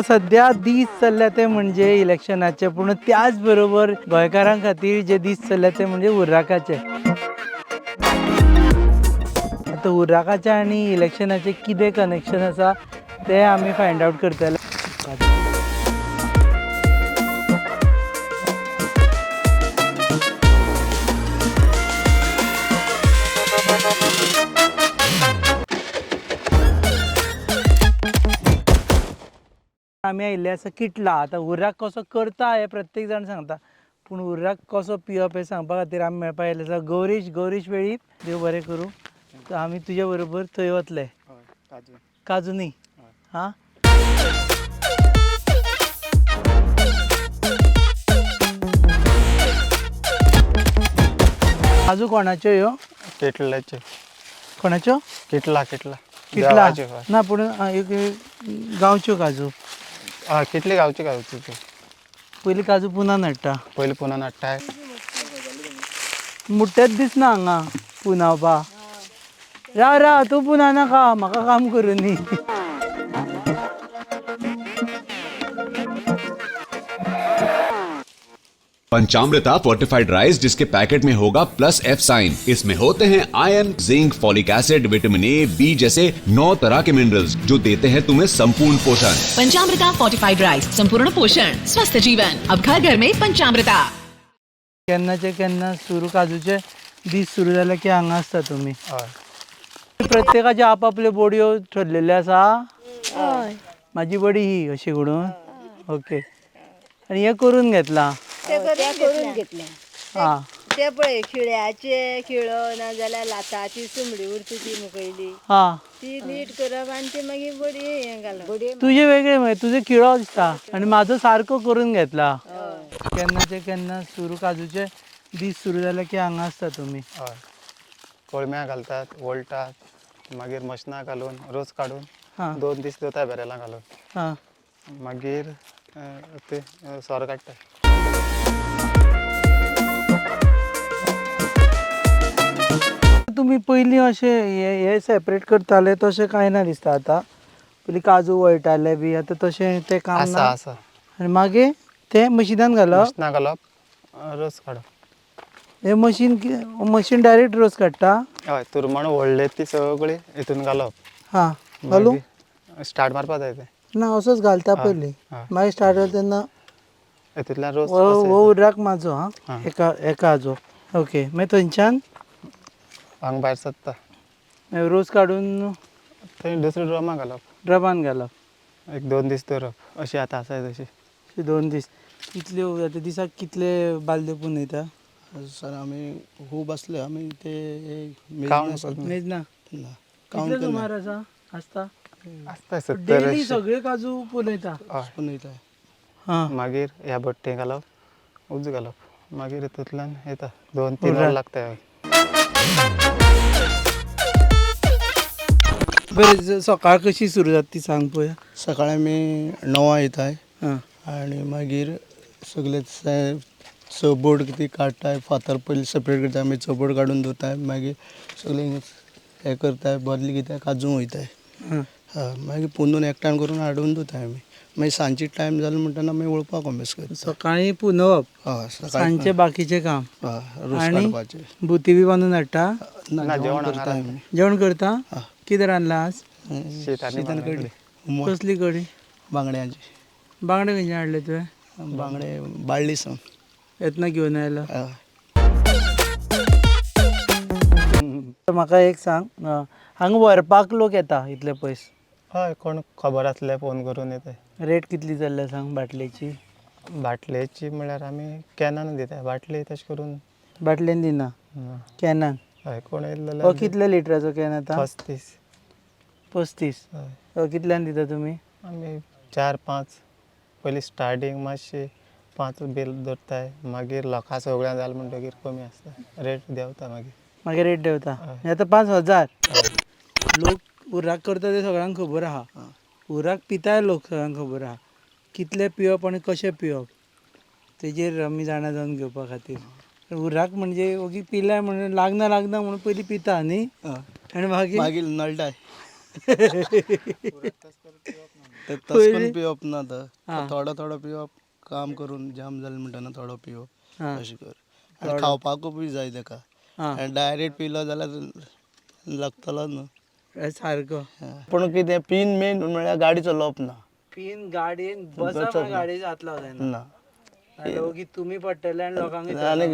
सध्या दीस चल्ल्या ते म्हणजे इलेक्शनाचे, पूण त्याच बरोबर गोंयकारां खातीर जे दीस चल्ल्या ते म्हणजे उर्राकाचे. आतां उर्राकाचे आनी इलेक्शनाचे कितें कनेक्शन आसा तें आमी फायंड आवट करतले. आमी आयिल्ले आसा किटला. आतां उर्राक कसो करता हें प्रत्येक जाण सांगता, पूण उर्राक कसो पिवप हें सांगपा खातीर आमी मेळपा आयिल्ले आसा गौरीश. गौरीश वेळीप, देव बरें करूं. तर आमी तुजे बरोबर थंय वतले. काजू न्ही? हां, काजू कोणाच्यो ह्यो? किटल्याचे. कोणाच्यो? किटला किटला. किटला. देवाच्यो, हय. ना, पूण एक गांवच्यो काजू. हय, किटली गांवची काजू ती. पयलीं काजू पुनान हाडटा. पयलीं पुनान हाडटाय. मुट्टेच दिसना हांगा पुनावपा. राव राव, तूं पुना नाका, म्हाका काम करूं न्ही. पंचामृता फोर्टिफाइड राइस, जिसके पैकेट में होगा प्लस एफ साइन. इसमें होते हैं iron, zinc, folic acid, vitamin A, B जैसे 9 तरह के मिनरल्स, जो देते हैं तुम्हें संपूर्ण पोषण. पंचामृता फोर्टिफाइड राइस, संपूर्ण पोषण, स्वस्थ जीवन. अब घर घर में पंचामृता. केन्नाचे केन्ना सुरू काजूचे दीस सुरू जाले की हांगा आसता तुमी. हय. प्रत्येकाचे आपापल्यो बोडयो ठरलेल्यो आसा. हय. म्हाजी बडी ही अशी करून. ओके, आनी हें करून घेतलां. ते करून घेतले. आं. ते पळय, खिळ्याचे खिळो नाजाल्यार लाताची सुमडी उरता ती मुकयली. आं. ती नीट करप आनी ती मागीर बडी हें घालप. तुजें वेगळें मरे, तुजें किळो दिसता आनी म्हाजो सारको करून घेतला. केन्नाचे केन्ना सुरू काजूचे दीस सुरू जाले की हांगा आसता तुमी. हय, कोळम्या घालतात, वळटात, मागीर मशनां घालून रोस काडून 2 दीस दवरता बॅरलां घालून. मागीर ते सोरो काडटा. तुमी पयलीं अशें हे सेपरेट करताले तशें कांय ना दिसता आतां. पयलीं काजू वळटाले बी, आतां तशें तें काम आसा. ना. आसा. आनी मागीर तें मशिनान घालप. मशनां घालप, रोस काडप. हें मशीन मशीन डायरेक्ट रोस काडटा? हय, तुरमण व्हडले ती सगळी हितून घालप. हां, घालूं? स्टार्ट मारपा जाय तें. ना, असोच घालता पयलीं. हय. मागीर स्टार्ट जाता तेन्ना. हितूंतल्यान रोस हो कसो हो येता. उर्राक म्हाजो. हां. हां. एका एका हाजो. ओके, मागीर थंयच्यान हांगा भायर सरता. मागीर रोस काडून थंय दुसऱ्या ड्रमा घालप. ड्रमान घालप. एक 2 दीस दवरप, अशी आतां आसा तशी. अशे 2 दीस. कितल्यो आतां दिसाक कितले बालद्यो पुनयता? सर, आमी खूब आसले, आमी ते कावंट करना. मेजना? ना. कितले कावंट करना. सुमार आसा आसता? आसता 70 डेली अशें. सगळे काजू पुनयता? हय. पुनयता. हां. मागीर ह्या भट्टे घालप, उजो घालप, मागीर हितूंतल्यान येता 2-3 उर्राक. वर लागता. बरें, सकाळ कशी सुरू जाता ती सांग पळोवया. सकाळी आमी 9 येताय. हां. आनी मागीर सगळे चबोड कितें काडटाय, फातर पयलीं सेपरेट करताय, मागीर चबोड काडून दवरताय, मागीर सगळें हें करताय, बदली घेताय, काजूंक वयताय. हां. हय, मागीर पुंजोवन एकठांय करून हाडून दवरताय आमी. मागीर सांजची टायम जालो म्हणटना मागीर वळपाक कोमेस करता. सकाळीं पुनोवप. हय, सकाळीं. सांजचें बाकीचें काम. हय, रोस आनी काडपाचें. बुती बी बांदून हाडटा? ना, ना, जेवण जेवण करता हांगा. आमी. जेवण करता? हय. कितें रांदलां आज? शीत आनी शीत आनी बांगडे. कडी. हुमण. कसली कडी? बांगड्यांची. बांगडे खंयचे हाडले तुवें? बांगडे बाळ्ळी सावन. येतना घेवन आयला? हय. म्हाका एक सांग, हांगा व्हरपाक लोक येता इतले पयस? हय, कोण खबर आसल्यार फोन करून येता. रेट कितली जाल्ल्या सांग बाटलेची. बाटलेची म्हळ्यार आमी कॅनान दिता, बाटली तशें करून. बाटलेन दिना? ना. कॅनान. हय, कोण येयलो हो, जाल्यार. कितले लिटराचो can येता? 35. 35? हय. हो, कितल्यान दिता तुमी? आमी 4-5 पयलीं स्टार्टींग मातशी 5 बील दवरताय, मागीर लोकां सगळ्यां जालें म्हणटगीर कमी आसता, रेट देंवता मागीर. मागीर रेट देंवता. हय. आतां 5000. लोक उर्राक करता ते सगळ्यांक खबर आहा, उर्राक पिताय लोक सगळ्यांक खबर आहा. कितले पिवप आनी कशें पिवप तेजेर आमी जाणा जावन घेवपा खातीर. उर्राक म्हणजे ओगी पिलाय म्हणून लागना लागना म्हणून पयलीं पिता न्ही. हय. आनी मागीर मागीर नळटाय. ते तस करून पिवप ना आतां. थोडो थोडो पिवप, काम करून जाम जालें म्हणटना थोडो पिवप अशें कर. आनी खावपाकूय बी जाय तेका. आनी डायरेक्ट पिलो जाल्यार लागतलो न्हू सारको. पूण कितें पीन मेन म्हळ्यार गाडी चलोवप ना. पीन गाडयेन बसप, गाडयेक हात लावप जायना. ना. ओगी तुमी पडटले आनी लोकांक. आनी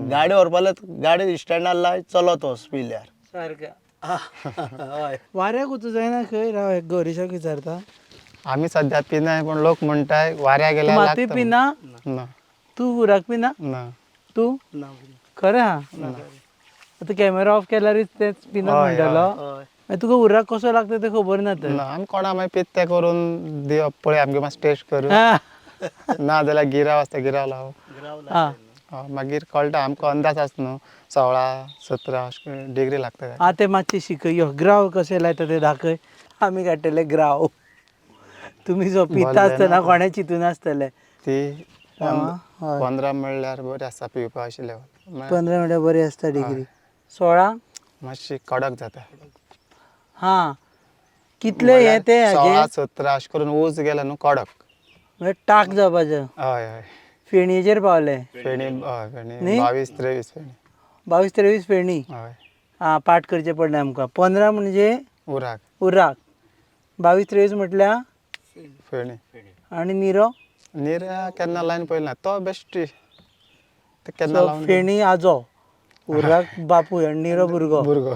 गाडी व्हरपा, गाडी स्टँडार लाय, चलत वच पिल्यार. सारकें. हय, वाऱ्याक वचूं जायना खंय. राव, एक गौरीशाक विचारता. आमी सद्या पिनाय, पूण लोक म्हणटाय वाऱ्या गेल्यार मातूय लागता. पिना? ना. तूं उराक पिना? ना. तूं खरें हा? आतां कॅमेरा ऑफ केल्यारूच तेच पिना म्हणटलो. मागीर तुका उराक कसो लागता तें खबर ना तर. ना, आमी कोणा मागीर पीत तें करून दिवप, पळय आमगे मातशें टेस्ट करूं, ना जाल्यार गिराव आसता, गिराव लावप. मागीर कळटा आमकां, अंदाज आसता न्हू, 16-17 अशें डिग्री लागता ताका. आं, तें मातशें शिकय, यो ग्राव कशें लायता तें दाखय. आमी काडटले ग्राव. तुमी जो पिता आसतना कोणें चिंतून आसतलें. ती 15 म्हणल्यार बरी आसता पिवपा अशी लेवल. 15 म्हणल्यार बरी आसता डिग्री. 16 मातशी कडक जाता. हां, कितले हे ते हाजे? 16-17 अशें करून ऊंच गेले न्हू कडक. म्हणजे टाक जावपाचें. हय हय. फेणयेचेर पावले. फेणी, हय, फेणी. न्ही? 22-23 फेणी. 22-23 फेणी. हय. आं, पाठ करचें पडलें आमकां. 15 म्हणजे उराक. उराक, 22-23 म्हटल्यार फेणी. आनी निरो? नीर केन्ना लायन पळयला ना, तो बेश्टी ते केन्ना लावन. फेणी आजो, उराक बापूय आनी निरो भुरगो. भुरगो.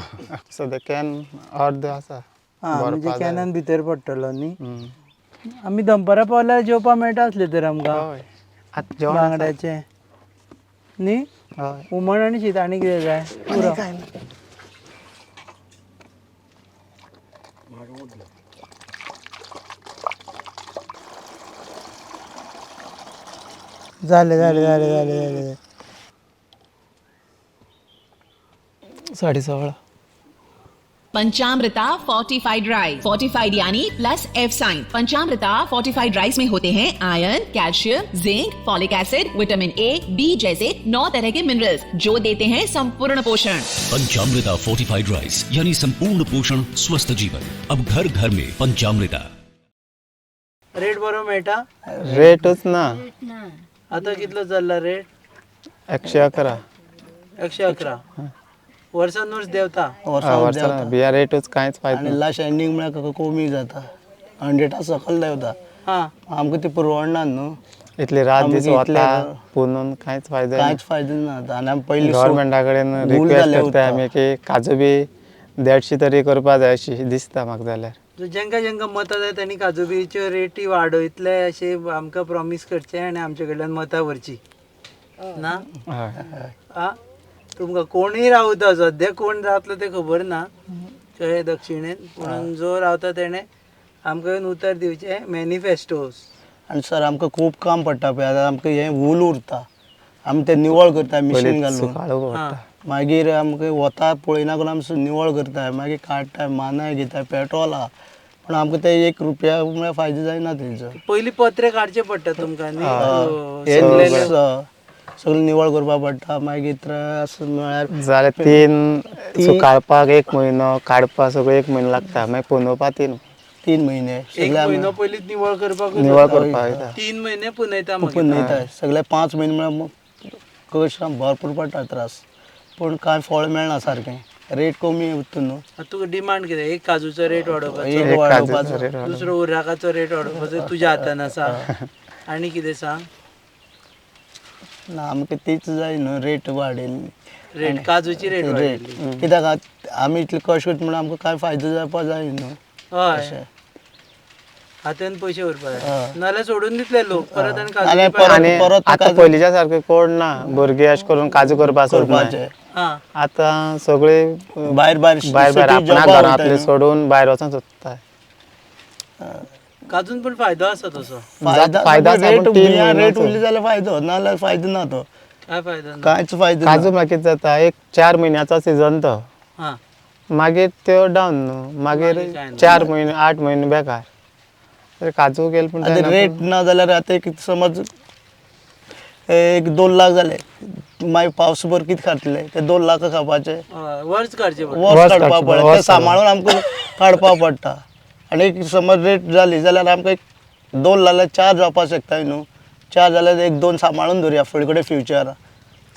सद्या can अर्द आसा. आं, म्हणजे भरपा जाय. कॅनान भितर पडटलो न्ही. आमी दनपरां पावल्यार जेवपाक मेळटा आसलें तर आमकां. हय, आतां जेवण आसा. बांगड्याचें न्ही? हय. हुमण आनी शीत, आनी कितें जाय? पुरो. जालें जालें जालें जालें जालें. 16.30. पंचामृता फोर्टिफाइड राइस, फोर्टिफाइड यानी plus F sign. Panchamrita fortified rice में होते हैं iron, calcium, zinc, folic acid, vitamin A, B जैसे 9 तरह के मिनरल्स, जो देते हैं संपूर्ण पोषण. पंचामृता फोर्टिफाइड राइस यानी संपूर्ण पोषण, स्वस्थ जीवन. अब घर घर में पंचामृता. रेट बरो मेळटा? रेटच ना. आतां कितलो चल्ला रेट? 111. 111. वर्सान वर्स देंवता. वर्सां बिया रेटूच कांयच फायदो आनी ना. लास्ट एंडींग म्हळ्यार कमी जाता, 100 सकयल देंवता. आमकां ती पुरवणना न्हू. इतली रात दीस आमकां इतले वता पुनून कांयच फायदो ना. कांयच फायदो ना आतां. आनी आमी पयलीं गव्हर्मेंटा कडेन भूल रिक्वेस्ट जालें करता उरता. आमी की काजू बी 150 तरी करपा जाय अशी दिसता म्हाका जाल्यार. जेंका जेंका मतां जाय तांणी काजू बियेच्यो रेटी वाडयतले अशें आमकां प्रॉमीस करचें आनी आमचे कडल्यान मतां व्हरचीं ना. हय. आ, तुमकां कोणूय रावता, सद्या कोण रावतलो तें खबर ना कळ्ळें दक्षिणेन, पूण जो रावता तेणें आमकां येवन उतर दिवचें मॅनिफेस्टोज. आनी सर आमकां खूब काम पडटा पळय आतां, आमकां हें वूल उरता, आमी तें निवळ करता मिशीन पयलीं घालून. सुकाळो पडटा. मागीर आमकां वता पळयना करून आमी निवळ करता, मागीर काडटा, मानाय घेता, पेट्रोल आहा, पूण आमकां ते 1 रुपया म्हळ्यार फायदो जायना तेजो. पयलीं पत्रे काडचे पडटा तुमकां न्ही? हे सगळे सगळें निवळ करपाक पडटा, मागीर त्रास म्हळ्यार जाल्यार 3 सुकाळपाक 1 म्हयनो, काडपाक सगळें 1 म्हयनो लागता, मागीर पुनोवपाक 3. 3 म्हयने. एक म्हयनो पयलींच निवळ करपाक, निवळ करपाक वयता. 3 म्हयने पुनयता मागीर. पुनयता सगळे 5 म्हयने म्हळ्यार कश्ट भरपूर पडटा त्रास, पूण कांय फळ मेळना सारकें, रेट कमी उरता न्हू. तुका डिमांड कितें? एक काजूचो रेट वाडोवपाचो, एक एक वाडोवपाचो. काजूचो रेट वाडोवपाचो. दुसरो उर्राकाचो रेट वाडोवपाचो, तुज्या हातान आसा. आनी कितें सांग? ना, आमकां तीच जाय न्हू, रेट वाडयल्ली. रेट, काजूची रेट रेट वाडयल्ली. कित्याक आमी इतले कश्ट करता म्हणून आमकां कांय फायदो जावपा जाय न्हू. हय, हातान पयशे उरपा जाय, नाल्यार सोडून दितले लोक परत आनी नाल्यार काजूची परत आनी परत आतां काजू पयलींच्या सारके कोण ना भुरगीं अशें करून काजू करपाक सोदना. करपाचे. आतां सगळे भायर भायर भायर भायर सिटी आपणा जॉबा वयता घरांतले न्हू. सोडून भायर वचोन सोदता. काजून पण फायदो आसा तसो. फायदा फायदा आसा, रेट पूण तीन बिया रेट म्हयन्याचो. उरली जाल्यार फायदो, नाल्यार फायदो ना तो. काय फायदो ना? कांयच फायदो ना. काजू म्हळ्यार कितें जाता, एक 4 म्हयन्याचो सिजन तो, मागीर त्यो डावन न्हू, मागीर मागीर काय ना. 4 म्हयने 8 म्हयने बेकार. तर काजू केले पूण आतां जायना. रेट ना जाल्यार आतां एक समज एक 2 लाख जाले, मागीर पावस भर कितें खातले ते 2 लाख खावपाचे, वर्स काडचे पडटा. वर्स काडपा काडचें, पडटा, वर्स ते सांबाळून आमकां काडपा पडटा. आनी एक समज रेट जाली जाल्यार आमकां एक 2 लाख 4 जावपाक शकता न्हू, 4 जाल्यार एक 2 सांबाळून दवरया फुडें कडेन फ्युचर.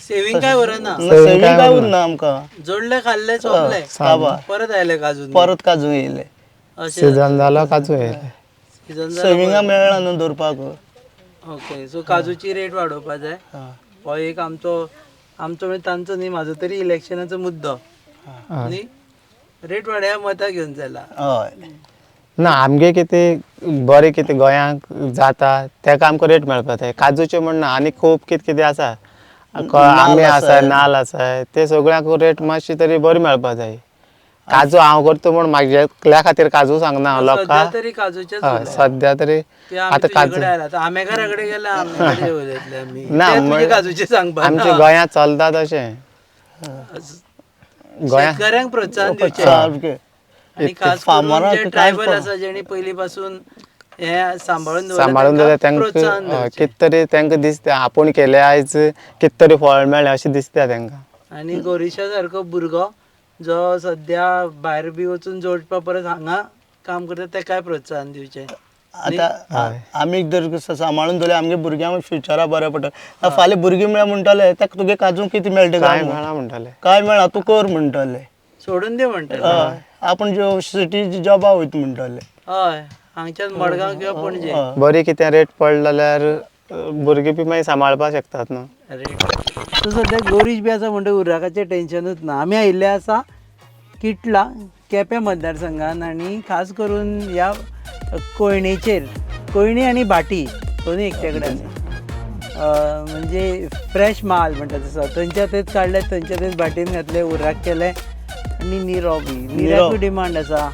सेविंग काय उरना, सेवींग काय उरना आमकां, जोडले खाल्ले सोंपले, काबार परत आयले काजू, परत काजू येयले, अशें सिजन जालो काजू येयले, सीजन सेविंगा मेळना न्हू दवरपाक. ओके, सो काजूची रेट वाडोवपा जाय. हो एक आमचो आमचो म्हणजे तांचो न्ही, म्हाजो तरी इलेक्शनाचो मुद्दो न्ही, रेट वाडया मतां घेवन चला. हय ना आमगे कितें बरें कितें गोंयांक जाता तेका आमकां रेट मेळपाक जाय. काजूचे म्हण ना, आनी खूब कितें कितें आसा, आंबे आसा, नाल्ल आसा, ते सगळ्यांक रेट मातशी तरी बरी मेळपाक जाय. काजू हांव करता म्हूण म्हाज्या एकल्या खातीर काजू सांगना हांव सद्या लोकांक, तरी काजूचेच हय सद्या तरी आता आतां काजू आमेकारा कडेन गेल्या, आम्याकडे उलयतले आमी ना, ते तुजे म्हळ्यार काजूचे सांगपा आमच्या गोंयांत चलता तशें, गोंयांत शेतकऱ्यांक प्रोत्साहन दिवचें. सारकें. आनी खास करून फार्मराक जे कांयच ट्रायबल पडना. आसा जेणी पयलीं पासून हे सांबाळून दवरला सांबाळून दवरता तांकां प्रोत्साहन तांकां दिवचें. कित तरी तांकां दिसता आपूण केलें आयज कित तरी फळ मेळ्ळें अशें दिसता तांकां. आनी गोरिशा सारको भुरगो जो सद्या भायर बी वचून जोडपा परस हांगा काम करता तेकाय प्रोत्साहन दिवचें. आतां आमी जर सांबाळून दवरले आमगे भुरग्यांक फ्युचरा बरें पडटा. फाल्यां भुरगीं म्हळ्यार म्हणटले ताका तुगे काजू कितें मेळटा कांय काय म्हूण, मेळना म्हणटाले, काय मेळना तूं कर म्हणटले, सोडून दी म्हणटले. हय आपूण ज्यो सिटी जॉबा वयता म्हणटले. हय, हांगच्यान मडगांव किंवा पणजे बरी कितें रेट पडली जाल्यार भुरगीं बी मागीर सांबाळपाक शकतात न्हू. रेट. सो सद्या गोरीश बी आसा म्हणटकीर उर्राकाचें टेन्शनूच ना. आमी आयिल्ले आसा किटला केपें मतदारसंघान आनी खास करून ह्या कोयणेचेर, कोयणी आनी भाटी दोनूय एकटे कडेन आसा. म्हणजे फ्रेश माल म्हणटा तसो थंयच्या थंयच काडले, थंयच्या थंयच भाटीन घातले, उर्राक केले आनी निरो बी, निऱ्याकूय डिमांड आसा.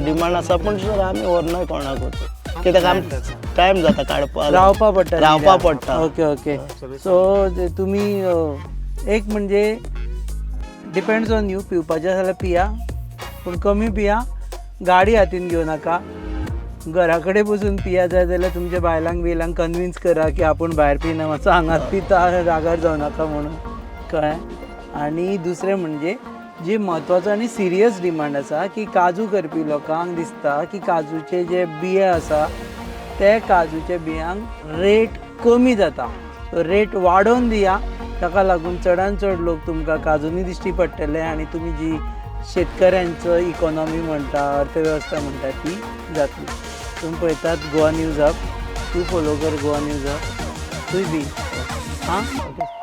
डिमांड आसा पूण सर आमी व्हरनाय कोणाकूच, कित्याक आमकां टायम जाता काडपाक, रावपा पडटा, रावपा पडटा. ओके ओके, सो तुमी एक म्हणजे डिपेंड्स ऑन you, पिवपाचें आसा जाल्यार पिया, पूण कमी पिया, गाडी हातीन घेवं नाका. घरा कडेन बसून पिया जाय जाल्यार तुमच्या बायलांक बियलांक कन्विन्स करा की आपूण भायर पिना, मातसो हांगाच पिता, रागार जावं नाका म्हणून, कळ्ळें. आनी दुसरें म्हणजे जी म्हत्वाचो आनी सिरियस डिमांड आसा की काजू करपी लोकांक दिसता की काजूचे जे बिये आसा ते काजूच्या बियांक रेट कमी जाता, सो रेट वाडोवन दिया. ताका लागून चडान चड लोक तुमकां काजूनी दिश्टी पडटले आनी तुमी जी शेतकऱ्यांचो इकॉनॉमी म्हणटा, अर्थवेवस्था म्हणटा ती जातली. तुमी पळयतात गोवा न्यूज हब, तूं फोलो कर गोवा न्यूज हब, तूंय बी हां ओके.